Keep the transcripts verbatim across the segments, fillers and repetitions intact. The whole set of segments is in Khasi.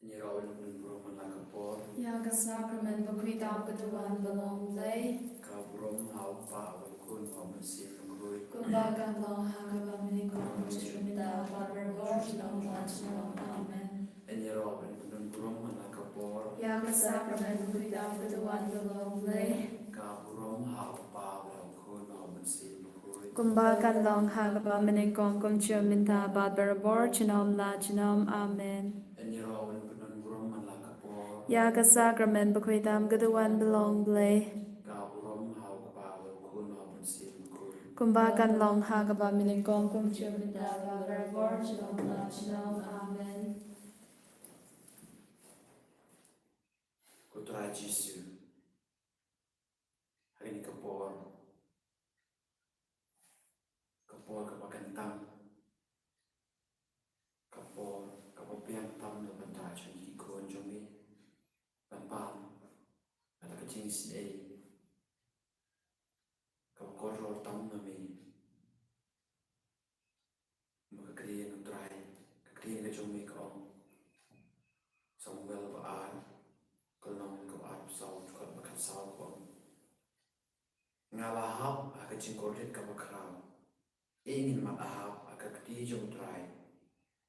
Ngi ïaroh ban pyndon burom man la ka por. Ïa ka sakramen bakhuid tam ka duwan ba long Blei. Ka burom ha u Kpa, ha u Khun, ha u Mynsiem Bakhuid. Kumba kan long ha kaba mynnyngkong, kumjuh mynta, bad barabor, junom la junom. Amen. Ngi ïaroh ban pyndon burom man la ka por. Ïa ka sakramen bakhuid tam ka duwan ba long Blei. Ka burom ha u Kpa, ha u Khun, ha u Mynsiem Bakhuid. Kumba kan long ha kaba mynnyngkong, kumjuh mynta, bad barabor, junom la junom. Amen. Ngi ïaroh ban pyndon burom man la ka por. Ïa ka sakramen bakhuid tam ka duwan ba long Blei. Ka burom ha u Kpa, ha u Khun, ha u Mynsiem Bakhuid. Kumba kan long ha kaba mynnyngkong, kumjuh mynta, bad barabor, junom la junom. Amen. Ko Trai Jisu, ha kane ka por, ka por kaba kyntang, ka por kaba biang tam na ka bynta jong ki khun jong me, ban pan kata ka jingisynei kaba kordor tam na me. Ba ka ktien u Trai, ka ktien ka jong me ka ong, Samuel ba ar, ka lynnong kaba arphew saw, dkhot ba khatsaw ka ong, nga la hap ha ka jingkordit kaba khraw. Ei ngin mad hap ha ka kti jong u Trai?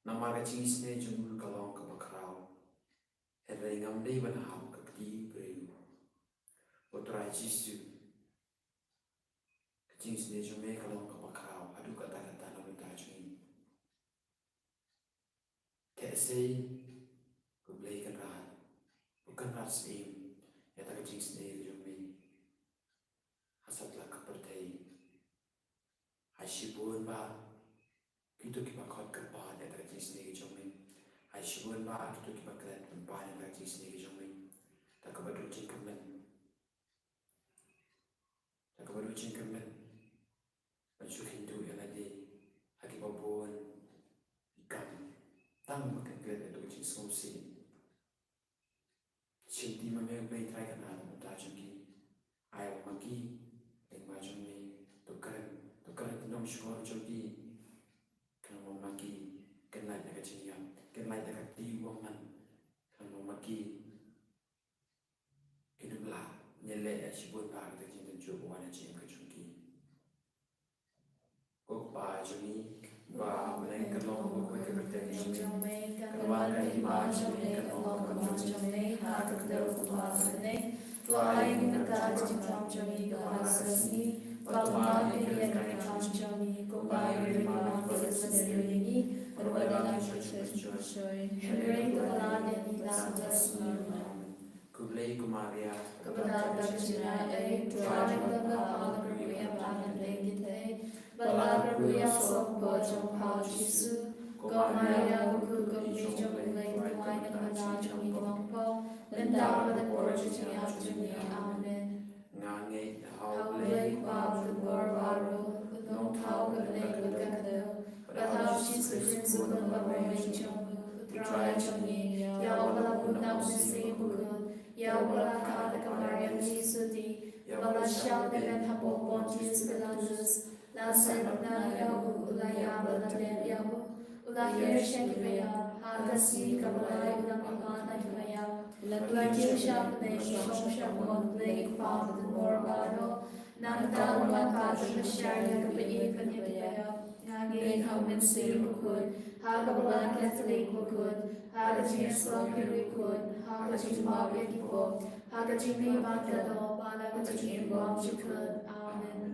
Namar ka jingisynei jong u ka long kaba khraw. Hynrei ngam dei ban hap ha ka kti u briew. Ko Trai Jisu, ka jingisynei jong me ka long kaba khraw haduh katta katta na ka bynta jong ngi. Te sei ko Blei Kynrad, ko Kynrad Syiem, ïa kata ka jingisynei ka jong me ha satlak ka pyrthei. Ai shibun ba kito kiba khot kyrpad ïa kata ka jingisynei ka jong me. Ai shibun ba kito kiba klet ban pan ïa kata ka jingisynei ka jong me. Da kaba duh jingkyrmen, da kaba duh jingkyrmen, ban shu kyntu ïa lade ha kiba bun ki kam, tang ba kin klet ïa ka jingsngewsih. Shim ti ma me Blei Trai Kynrad na ka bynta jong ki. Ai ba ma ki, lyngba jong me, to kren, to kren ki nongshukor jong ki. Khnang ba ma ki kin lait da ka jingïap, kin lait da ka kti u bymman. Khnang ba ma ki kin ym lah ban leh ïa shibun ba ka jingtynjuh ba wan ha jingim ka jong ki. Ko Kpa jong ngi, ba ha bneng, kan long bakhuid ka kyrteng jong me, kan wan ka hima jong me, kan long ka mon jong me ha ka kdew kumba ha bneng. To ai ngi mynta ka jingthap jong ngi kaba ha ka sngi, bad to map ïa ngi ïa ki kam jong ngi, kumba ngi ruh ngi map ïa ki ba sngewsih ïa ngi, bad wat ïa ngi sha ka jingpynshoi, hynrei to lait ïa ngi na ka sngi. Khublei ko Maria, kaba don da ka jingaiei, U Trai u don bad pha, la kyrkhu ïa pha na pdeng ki thei, bad la kyrkhu ïa u son kpoh jong pha u Jisu. Ko Maria, ko kmie jong U Blei, to duwai na ka bynta jong ngi ki nongpop, mynta bad ha ka por jong ka jingïap jong ngi. Amen. Nga ngeit ha U Blei Kpa Badonbor baroh, U Nongthaw ka bneng bad ka kdew, bad ha U Jisu Khrist U Khun ba mawei jong U Trai jong ngi, ïa uba la bun da U Mynsiem Bakhuid, ïa uba la kha da ka Mariam Jesuiti, ïa uba la shah beit hapoh Pontius Pilatus, la sngewbha ïa u, u la ïap bad la dep ïa u, u la hiar sha kiba ïap, ha ka sngi kaba lai u la mihpat na kiba ïap, u la kiew sha bneng, u shong sha kmon U Blei Kpa Badonbor baroh. Nangta un wan pat ban pynshai ïa kiba ïeit bad ïa kiba ïap. Nga ngeit ha U Mynsiem Bakhuid, ha ka Balang Katholik bakhuid, ha ka jingïasyllok ki riewkhuid, ha ka jingmap ïa ki pop, ha ka jingmihpat ka doh, bad ha ka jingim bymjukut. Amen.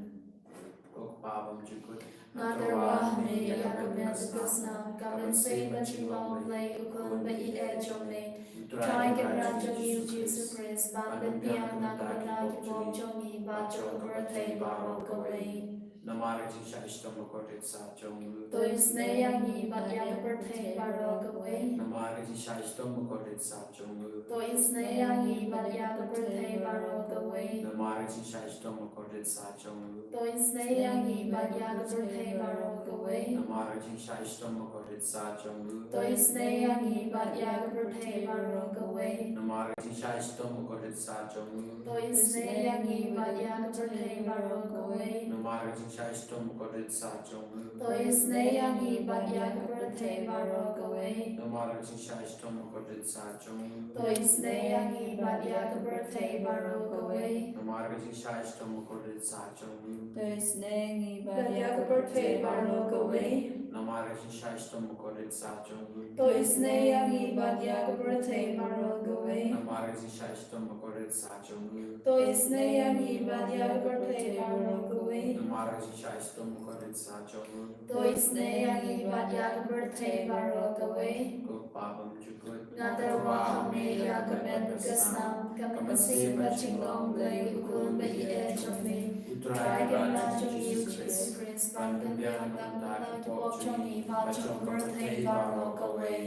Ko Kpa bymjukut, nga kyrpad ha me ïa ka met ka snam, ka mynsiem bad jinglong U Blei U Khun ba ïeit jong me, U Trai Kynrad jong ngi U Jisu Khrist, ban pynbiang na ka bynta ki pop jong ngi bad jong ka pyrthei baroh kawei. Namar ka jingshah shitom bakordit sat jong u, to isynei ïa ngi bad ïa ka pyrthei baroh kawei. Namar ka jingshah shitom bakordit sat jong u, to isynei ïa ngi bad ïa ka pyrthei baroh kawei. Namar ka jingshah shitom bakordit sat jong u, to isynei ïa ngi bad ïa ka pyrthei baroh kawei. Namar ka jingshah shitom bakordit sat jong u, to isynei ïa ngi bad ïa ka pyrthei baroh kawei. Namar ka jingshah Shah shitom ba kordit sah jong u. To isynei ïa ngi bad ïa ka pyrthei baroh kawei. Namar ka jingshah shitom ba kordit sah jong u. To isynei ïa ngi bad ïa ka pyrthei baroh kawei. Namar ka jingshah shitom ba kordit sah jong u. To isynei ïa ngi bad ïa ka pyrthei baroh kawei. Namar ka jingshah shitom ba kordit sah jong u. To isynei ïa ngi Bad ïa ka pyrthei baroh kawei. Namar ka jingshah shitom ba kordit sah jong u. To isynei ïa ngi bad ïa ka pyrthei baroh kawei. Namar ka jingshah shitom ba kordit sah jong u. To isynei ïa ngi bad ïa ka pyrthei baroh kawei. Namar ka jingshah shitom ba kordit sah jong u. To isynei ïa ngi bad ïa ka pyrthei baroh kawei. Ko Kpa bymjukut. Nga tyrwa ha me ïa ka met bad ka snam, ka mynsiem bad jinglong Blei u khun ba ïeit jong me. U Trai Kynrad jong ngi u Jisu Khrist, ban pynbiang na ka bynta ki pop jong ngi bad jong ka pyrthei baroh kawei.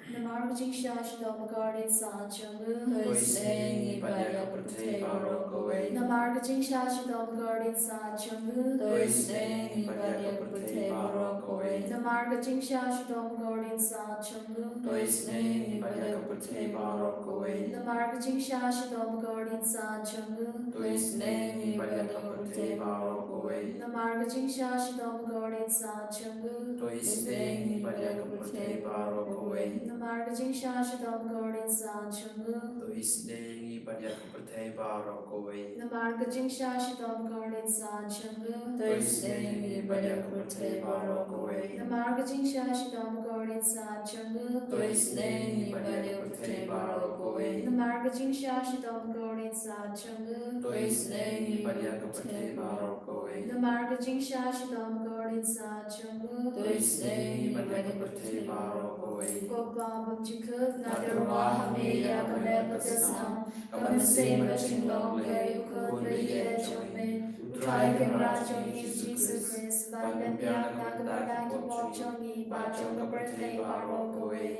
Namar ka jingshah shitom ba kordit sah jong u. To isynei ïa ngi bad ïa ka pyrthei baroh kawei. Namar ka jingshah shitom ba kordit sah jong u. To isynei ïa ngi bad ïa ka pyrthei baroh kawei. Namar ka jingshah shitom ba kordit sah jong u. To isynei ïa ngi bad ïa ka pyrthei baroh kawei. Namar ka jingshah shitom ba kordit sah jong u. To isynei ïa ngi bad ïa ka pyrthei baroh kawei. Namar ka jingshah shitom ba kordit sah jong u. To isynei ïa ngi bad ïa ka pyrthei baroh kawei. Namar ka jingshah shitom ba kordit sah jong u. To isynei ïa ngi bad ïa ka pyrthei baroh kawei. Namar ka jingshah shitom ba kordit sah jong u. To isynei ïa ngi bad ïa ka pyrthei baroh kawei. Namar ka jingshah shitom ba kordit sah jong u. To isynei ïa ngi bad ïa ka pyrthei baroh kawei. Namar ka jingshah shitom ba kordit sah jong u. To isynei ïa ngi bad ïa ka pyrthei baroh kawei. Namar ka jingshah shitom ba kordit sah jong u. To isynei ïa ngi bad ïa ka pyrthei baroh kawei. Ko Kpa bymjukut, nga tyrwa ha me ïa ka met bad ka snam, ka mynsiem bad jinglong Blei u khun ba ïeit jong me. U Trai Kynrad jong ngi u Jisu Khrist, ban pynbiang na ka bynta ki pop jong ngi bad jong ka pyrthei baroh kawei.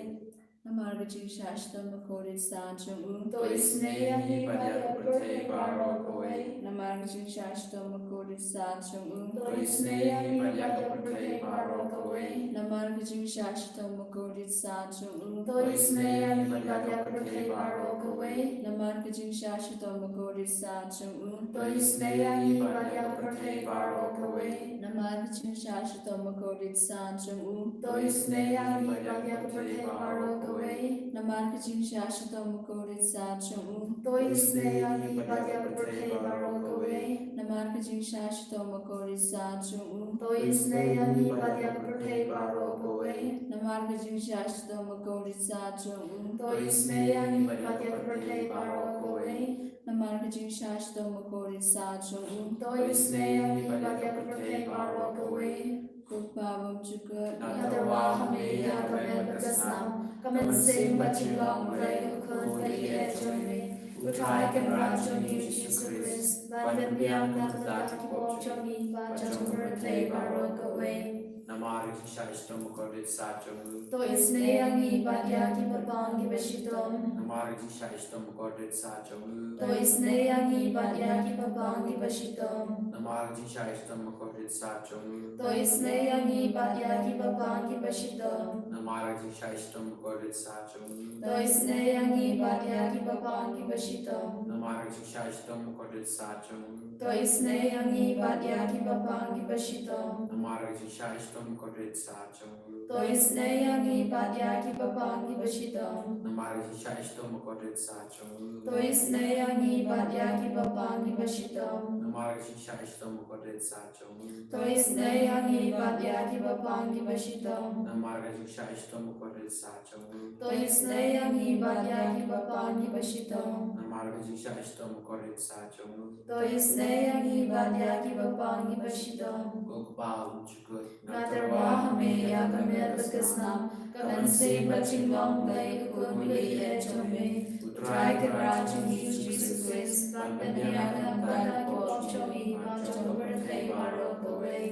Namar ka jingshah shitom ba kordit sah jong u. To isynei ïa ngi bad ïa ka pyrthei baroh kawei. Namar ka jingshah shitom ba kordit sah jong u. To isynei ïa ngi bad ïa ka pyrthei baroh kawei. Namar ka jingshah shitom ba kordit sah jong u. To isynei ïa ngi bad ïa ka pyrthei baroh kawei. Namar ka jingshah shitom ba kordit sah jong u. To isynei ïa ngi bad ïa ka pyrthei baroh kawei. Namar ka jingshah shitom ba kordit sah jong u. To isynei ïa ngi bad ïa ka pyrthei baroh kawei. Namar ka jingshah shitom ba kordit sah jong u. To isynei ïa ngi bad ïa ka pyrthei baroh kawei. Namar ka jingshah shitom ba kordit sah jong u. To isynei ïa ngi bad ïa ka pyrthei baroh kawei. Namar ka jingshah shitom ba kordit sah jong u. To isynei ïa ngi bad ïa ka pyrthei baroh kawei. Namar ka jingshah shitom ba kordit sah jong u. To isynei ïa ngi bad ïa ka pyrthei baroh kawei. Ko Kpa bymjukut, Nga tyrwa ha me ïa ka met bad ka snam, ka mynsiem bad jinglong Blei u khun ba ïeit jong me. U Trai Kynrad jong ngi u Jisu Khrist, ban pynbiang na ka bynta ki pop jong ngi bad jong ka pyrthei baroh kawei. Namar ka jingshah shitom ba kordit sah jong u. To isynei ïa ngi bad ïa ki paidbah kiba shitom. Namar ka jingshah shitom ba kordit sah jong u. To isynei ïa ngi bad ïa ki paidbah kiba shitom. Namar ka jingshah shitom ba kordit sah jong u. To isynei ïa ngi bad ïa ki paidbah kiba shitom. Namar ka jingshah shitom ba kordit sah jong u. To isynei ïa ngi bad ïa ki paidbah kiba shitom. Namar ka jingshah shitom ba kordit sah jong u. To isynei ïa ngi bad ïa ki paidbah kiba shitom. Namar ka jingshah shitom ba kordit sah jong u. To isynei ïa ngi bad ïa ki paidbah kiba shitom. Namar ka jingshah shitom ba kordit sah jong u. To isynei ïa ngi bad ïa ki paidbah kiba shitom. Namar ka jingshah shitom ba kordit sah jong u. To isynei ïa ngi bad ïa ki paidbah kiba shitom. Namar ka jingshah shitom ba kordit sah jong u. To isynei ïa ngi bad ïa ki paidbah kiba shitom. Namar ka jingshah shitom ba kordit sah jong u. To isynei ïa ngi bad ïa ki paidbah kiba shitom. Ko Kpa bymjukut. Nga tyrwa ha me ïa ka met bad ka snam, ka mynsiem bad jinglong Blei u khun ba ïeit jong me. U Trai Kynrad jong ngi u Jisu Khrist, ban pynbiang na ka bynta ki pop jong ngi bad jong ka pyrthei baroh kawei.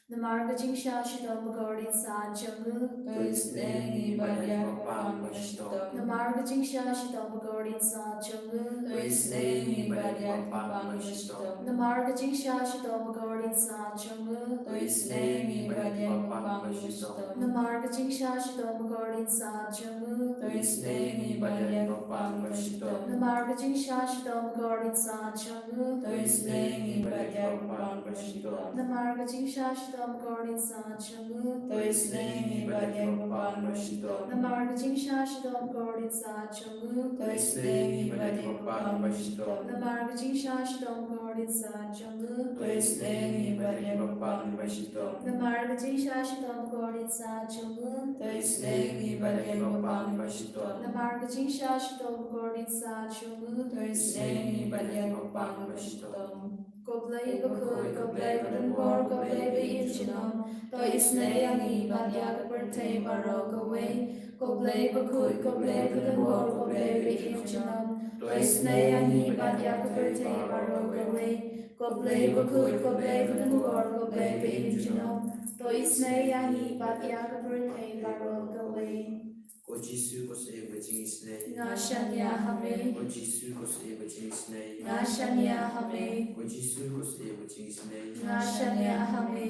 Namar ka jingshah shitom ba kordit sah jong u. To isynei ïa ngi bad ïa ki paidbah kiba shitom. Namar ka jingshah shitom ba kordit sah jong u. To isynei ïa ngi bad ïa ki paidbah kiba shitom. Namar ka jingshah shitom ba kordit sah jong u. To isynei ïa ngi bad ïa ki paidbah kiba shitom. Namar ka jingshah shitom ba kordit sah jong u. To isynei ïa ngi bad ïa ki paidbah kiba shitom. Namar Ka jingshash dom kordit sa chong u. To isnei ngi bad ïa ka pang ba shitom. Namar ka jingshash dom kordit sa chong u. To isnei ngi bad ïa ka pang ba shitom. Namar ka jingshash dom kordit sa chong u. To isnei ngi bad ïa ka pang ba shitom. Namar ka jingshash dom kordit sa chong u. To isnei ngi bad ïa ka pang ba shitom. Namar ka jingshash dom kordit sa chong u. To isnei ngi bad ïa ka pang ba shitom. Namar ka jingshash dom kordit sa chong u. To isnei ngi bad ïa ka pang ba shitom. Ko Blei bakhuid, ko Blei badonbor, ko Blei ba im junom. To isnei ïa ngi bad ïa ka pyrthei baroh kawei. Ko Blei bakhuid, ko Blei badonbor, ko Blei ba im junom. To isnei ïa ngi bad ïa ka pyrthei baroh kawei. Ko Blei bakhuid, ko Blei badonbor, ko Blei ba im junom. To isnei ïa ngi bad ïa ka pyrthei baroh kawei. Ko Jisu, ko Syiem ka jingisnei. Nga shaniah ha me. Ko Jisu, ko Syiem ka jingisnei. Nga shaniah ha me. Ko Jisu, ko Syiem ka jingisnei. Nga shaniah ha me.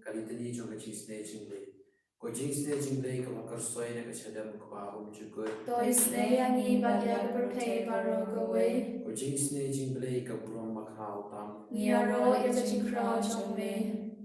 Ka Litani jong ka jingisnei jong Blei. Ko jingisnei jong Blei kaba kyrsoi na ka shadem kaba um jukut. To isnei ïa ngi bad ïa ka pyrthei baroh kawei. Ko jingisnei jong Blei ka burom ba khraw tam. Ngi ïaroh ïa ka jingkhraw jong me.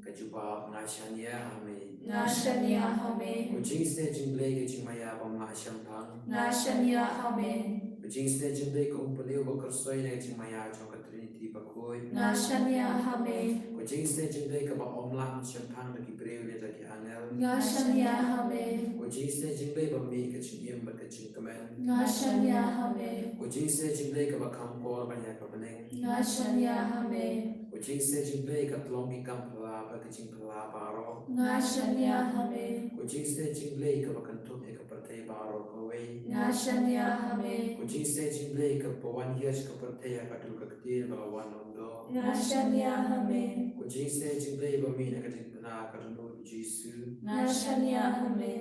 Ka jubab, nga shaniah ha me. Nga shaniah ha me. Ko jingisnei jong Blei ka jingmaïa bym lah shemphang. Nga shaniah ha me. Ko jingisnei jong Blei ka umpynliew ba kyrsoi na ka jingmaïa jong ka Trinity bakhuid. Nga shaniah ha me. Ko jingisnei jong Blei kaba ym lah shemphang da ki briew ne da ki angel. Nga shaniah ha me. Ko jingisnei jong Blei ba mih ka jingim bad ka jingkmen. Nga shaniah ha me. Ko jingisnei jong Blei kaba kham kor ban ïa ka bneng. Nga shaniah ha me. Ko jingisnei jong Blei ka tlong ki kam phylla bad ka jingphylla baroh. Nga shaniah ha me. Ko jingisnei jong Blei kaba kynthup ïa ka pyrthei baroh kawei. Nga shaniah ha me. Ko jingisnei jong Blei kaba wan hiar sha ka pyrthei ha ka dur ka ktien ba la wan umdon. Nga shaniah ha me. Ko jingisnei jong Blei ba mih na ka jingpynah ka dohnud u Jisu. Nga shaniah ha me.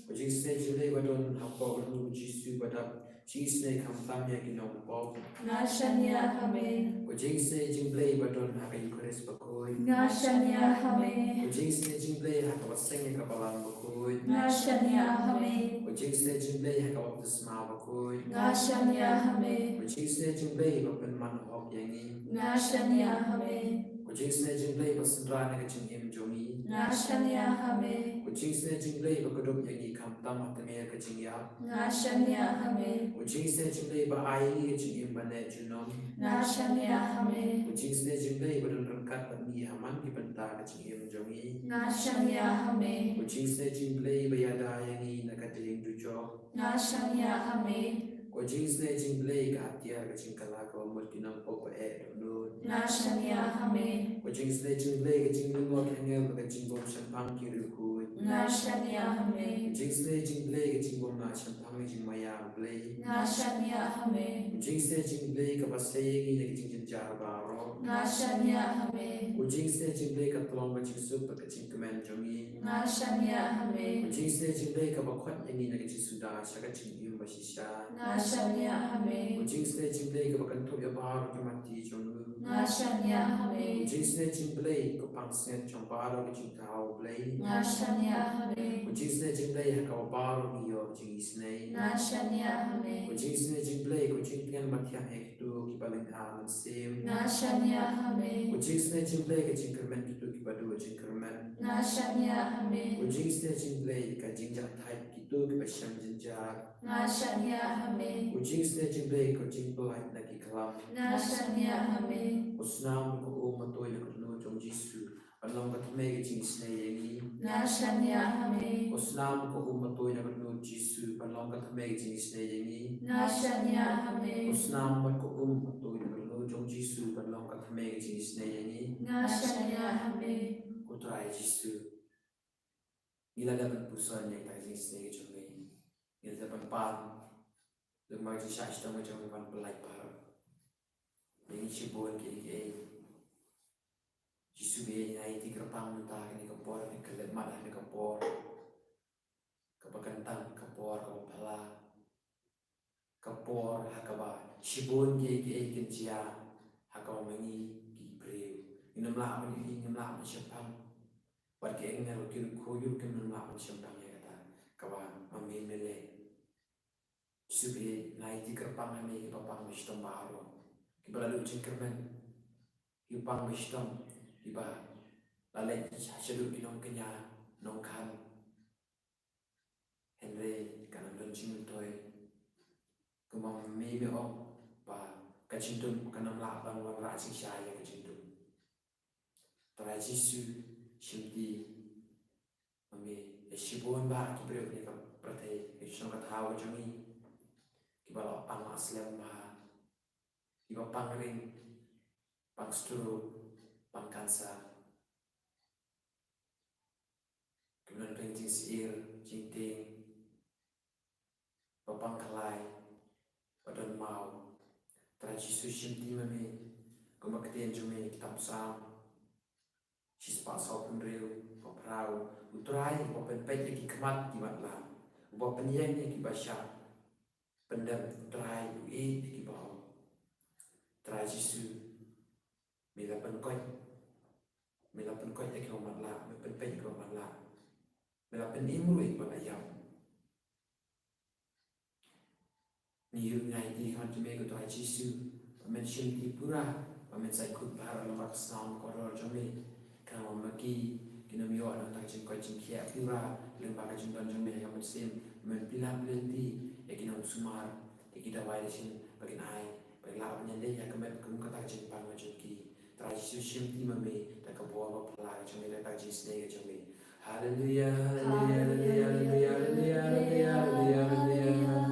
Ko jingisnei jong Blei ba don hapoh ka dohnud u Jisu ba dap jingisnei khamtam ïa ki nongpop. Nga shaniah ha me. Ko jingisnei jong Blei ba don ha ka Eukharist bakhuid. Nga shaniah ha me. Ko jingisnei jong Blei ha kaba seng ïa ka Balang bakhuid. Nga shaniah ha me. Ko jingisnei jong Blei ha ka baptisma bakhuid. Nga shaniah ha me. Ko jingisnei jong Blei ba pynman hok ïa ngi. Nga shaniah ha me. Ko jingisnei jong Blei ba synran ïa ka jingim jong ngi. Nga shaniah ha me. Ko jingisnei jong Blei ba kdup ïa ngi khamtam ha tmier ka jingïap. Nga shaniah ha me. Ko jingisnei jong Blei ba ai ïa ngi ka jingim ba neh junom. Nga shaniah ha me. Ko jingisnei jong Blei ba don ryngkat bad ngi ha man ki bynta ka jingim jong ngi. Nga shaniah ha me. Ko jingisnei jong Blei ba ïada ïa ngi na ka dieng dujok. Nga shaniah ha me. Ko jingisnei jong Blei ka hatiar ka jingkylla kaba mut ki nongpop ba eh dohnud. Nga shaniah ha me. Ko jingisnei jong Blei ka jinglyngngoh ki angel bad ka jingbym shemphang ki riewkhuid. Nga shaniah ha me. Ko jingisnei jong Blei ka jingbym lah shemphang ka jingmaïa u Blei. Nga shaniah ha me. Ko jingisnei jong Blei kaba sei ïa ngi na ki jingjynjar baroh. Nga shaniah ha me. Ko jingisnei jong Blei ka tlong ka jingsuk bad ka jingkmen jong ngi. Nga shaniah ha me. Ko jingisnei jong Blei kaba khot ïa ngi na ka jingsuda sha ka jingim ba shisha. Nga shaniah ha me. Ko jingisnei jong Blei kaba kynthup ïa baroh ki matti jong u. Nga shaniah ha me. Ko jingisnei jong Blei ka pansngiat jong baroh ki jingthaw Blei. Nga shaniah ha me. Ko jingisnei jong Blei ha kaba baroh ngi ïoh jingisnei. Nga shaniah ha me. Ko jingisnei jong Blei ko jingtngen ba thiang ïa kito kiba lynga mynsiem. Nga shaniah ha me. Ko jingisnei jong Blei ka jingkyrmen kito kiba duh jingkyrmen. Nga shaniah ha me. Ko jingisnei jong Blei ka jingjahthait kito kiba shem jynjar. Nga shaniah ha me. Ko jingisnei jong Blei ko jingpyllait na ki khlam. Nga shaniah ha me. Ko snam ko um ba tuid na ka dohnud jong u Jisu ban long ka thymmei ka jingisnei ïa ngi. Nga shaniah ha me. Ko snam ko um ba tuid na ka dohnud Jisu ban long ka thymmei ka jingisnei ïa ngi. Nga shaniah ha me. Ko snam bad ko um ba tuid na ka dohnud jong u Jisu ban long ka thymmei ka jingisnei ïa ngi. Nga shaniah ha me. Ko Trai Jisu, ngi la dep ban puson ïa ka jingisnei ka jong me. Ngi la dep ban pan. Lem bad ka jingshah shitom ka jong me ban pynlait baroh ïa ngi shibun kiei kiei. Jisu, ba ïa ngi ai ïa ka kyrpang mynta kane ka por, kane ka khyllipmat ha kane ka por kaba kyntang, ka por kaba phylla, ka por ha kaba shibun kiei kiei kin jia ha kaba ma ngi ki briew ngim lah ban, ngim lah ban shemphang. Bad ki angel, ki riewkhuid ruh kim lah ban shemphang ïa kata kaba ma me me leh. Jisu, phi la ïa kyrpang ha me kiba pang ba shitom baroh, kiba la duh jingkyrmen, kiba pang ba shitom, kiba la leit shaduh ki nongkñia nongkhan. Hynrei kan ym don jingmyntoi. Kumba me me ong ba ka jingdum kan ym lah ban wanrah jingshai ïa ka jingdum. Trai Jisu, shimti ma me ïa shibun bah ki briew ne ka pyrthei, ïa ki shnong ka thaw ka jong ngi, kiba la pang la slem bha, kiba pang ring, pang stroke, pang cancer, kiba don peng jingsyier jingtieng, ba pang khlai, ba don maw. Trai Jisu, shimti ma me, kumba ka ktien jong me, kitab Salm shispah sawphew hynriew, ba phraw, U Trai uba pynpeit ïa ki khmat ki matlah, uba pynïeng ïa kiba shah pyndem. U Trai u ïeit ïa kiba ong. Trai Jisu, me la pynkoit, me la pynkoit ïa kiba matlah, me pynpeit ïa kiba matlah, me la pynim ruh ïa kiba la ïap. Ngi ïohi ngi ïeit ha khmat jong me ko Trai Jisu, ba men shimti pura, ba men sa ïakut bha lyngba ka snam kordor jong me. Khnang ba ma ki kin ym ïoh na kata ka jingkoit jingkhiah pura lyngba ka jingdon jong me ha ka mynsiem, ba men pynlap lynti ïa ki nongsumar, ïa ki dawai dashin ba kin ai, ba kin lah ban ïadei ïa ka met kum kata ka jingpang ka jong ki. Trai Jisu, shimti ma me da ka bor ba phylla ka jong me, da ka jingsnei ka jong me. Haleluya, haleluya, haleluya. Haleluya, haleluya, haleluya.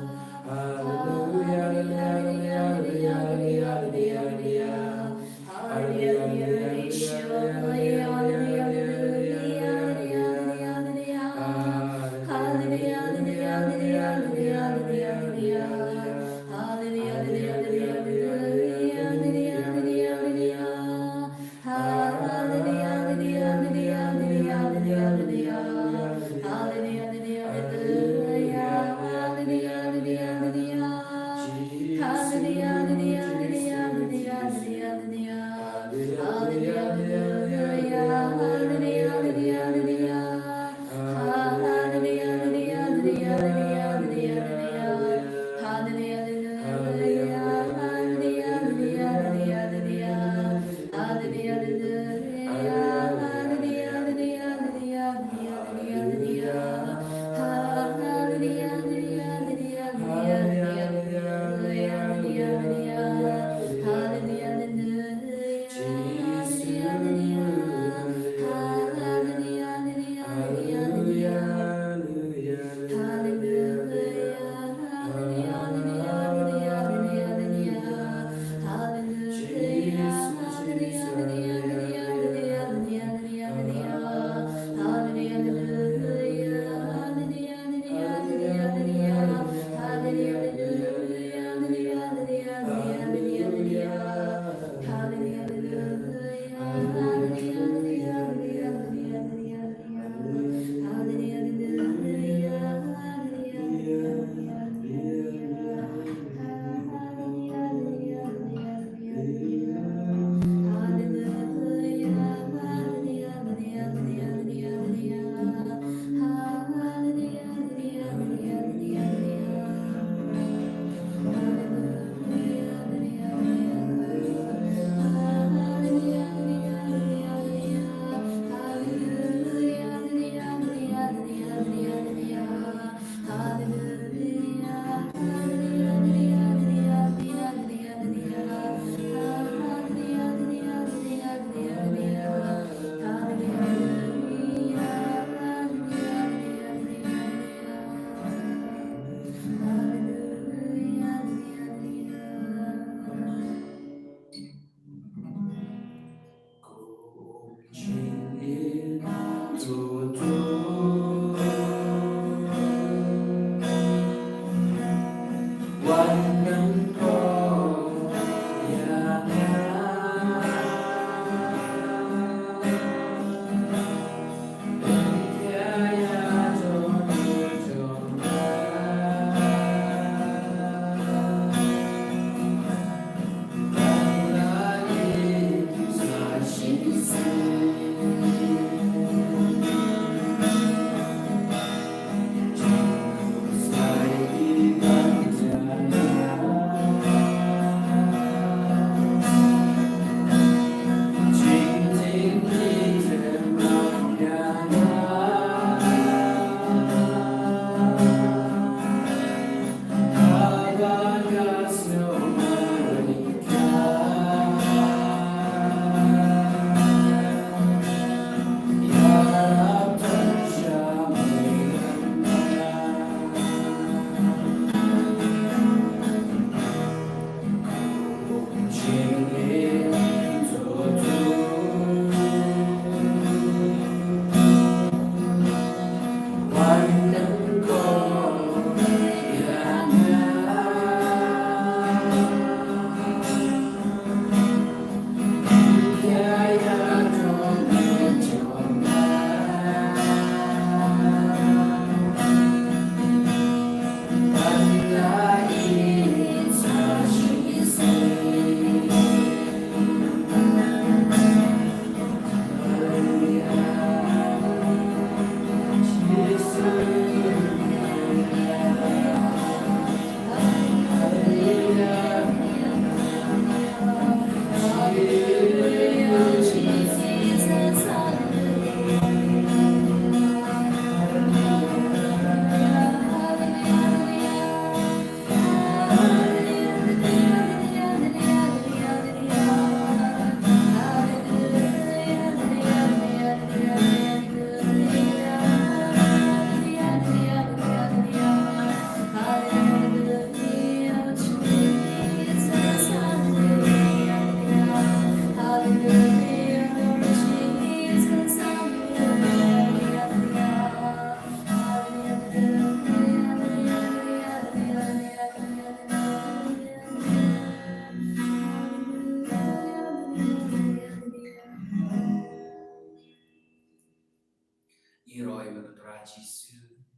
Jisu.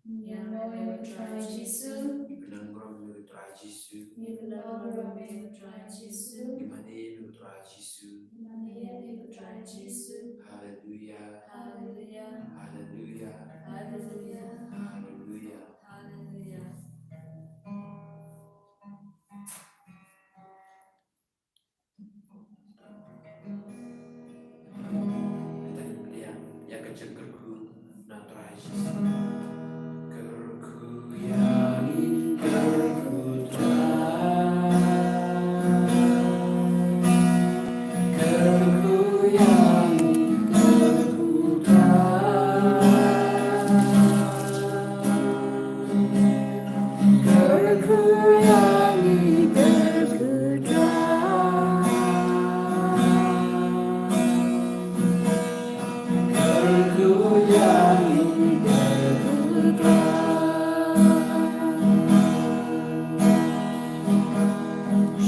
Ngi ïa u Trai Jisu. Ngi pynlong burom ïa u Trai Jisu. Ngi pynlong burom ïa u Trai Jisu. Ngi mane ïa u Trai Jisu. Ngi mane ïa u Trai Jisu. Haleluya. Haleluya. Haleluya. Haleluya. Haleluya. Haleluya. Ïa ka jingkyrkhu na u Trai Jisu. Kyrkhu ïa ngi, kyrkhu Trai. Kyrkhu ïa ngi, kyrkhu Trai. Kyrkhu ïa ngi, kyrkhu Trai. Kyrkhu ïa ngi, kyrkhu Trai.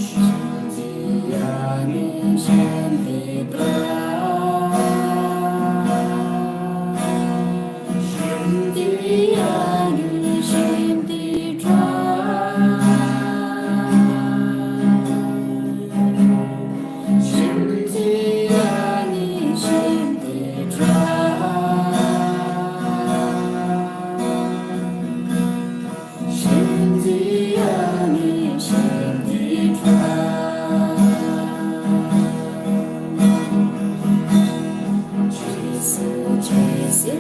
Shim ti ïa ngi, shim ti Trai. Shim ti ïa ngi, shim ti Trai. Shim ti ïa ngi, shim ti Trai. Shim ti ïa ngi, shim ti Trai. Jisu, Jisu,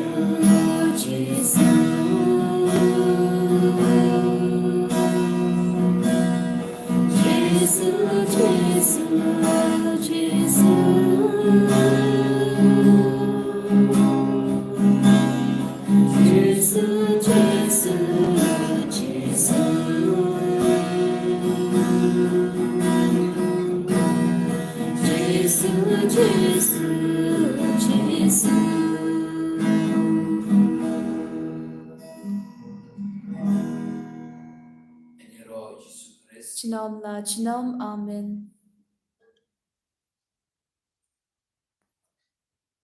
Jisu. Jisu, Jisu, Jisu. Jisu, Jisu, Jisu. Jisu, Jisu, Jisu. Jisu Khrist. Junom la junom, amen.